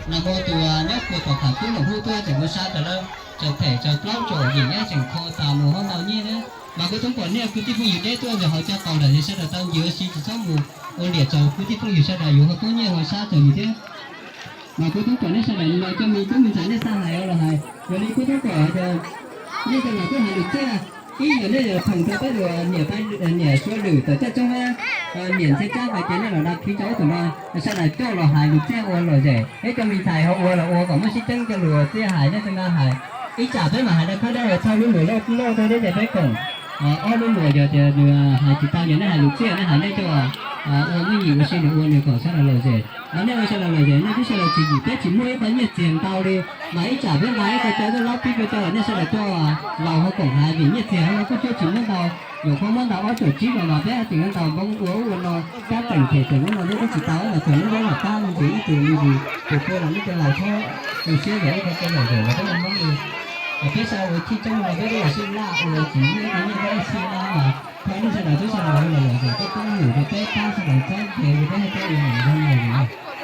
Los mus ua tus nyob puag tom qab kub los hu tuaj tseem ua sab rau lawv tsaws phem tsaws plaub tsaws yim nyob tseem kho tas mus hauv ntau nyiaj thiab. Mas kuv tub kom nej kwv tij phooj ywg deb tuaj ntawm hauv cov qaum lawm ces sawv daws tau ncig ua si tsis txhob mus ua liam txaus kwv tij phooj ywg sawv daws yuav ho poob nyiaj ho sab txaus yus thiab. Mas kuv tub kom nej sawv daws no coj me tub me ntxhais nej xav hais los hais, yog li kuv tub kom hais tias nej cov laus twb hais lus txiaj, ib yog nej yuav pheem rau peb tus niam, niam Suav Lwm tawm caj tsoob thiab niam Ntxhiab Tsab hais tias nej los da khiv rau ob tug no, sawv daws coj los hais lus txiaj ua lom zem, peb cov me ntxhais ho ua los ua kom muaj sib ceeb cov lus txiaj hais nej txhua tus hais. Ib tsam peb mam hais rau khab dab txhawj lub luam loj loj thiab thiab ces peb koom ob lub luam yog tias nws hais tsis tau yog nej hais lus txiaj nej hais nej coj ua muaj yim ua si nws ua nws kom sawv daws lom zem. Mas nej ua sawv daws lom zem nej twb sawv daws tsis yim peb tsis muaj ib qho nyiaj txiag ntau li, mas ib tsam peb nqa ib qho coj lub lab pib peb coj los nej sawv daws coj laus ho koom hais vim nyiaj txiag hauv no kuj cuab tsis muab ntau, nyuam qhuav muab ntau ob caum tsib los mas peb tseem yuav ntau npoo ua ub ua no, tab tseem them tseem ub no twb tsis tau los tseem muab nram tab me ntsis ib tug me ntsis tus kua los nej cov laus txhob tu siab zam ib qho coj lom zem los peb ua Hmoob li. Peb sawv daws ua txhij txoob los peb twb los sib laj ua tsis muaj ib qho nyiaj peb sib laj mas thov nej sawv daws twb sawv daws los lom zem peb pab lwm rau peb pab sawv daws txhob nrhiav li peb pab ua ntawd mus li.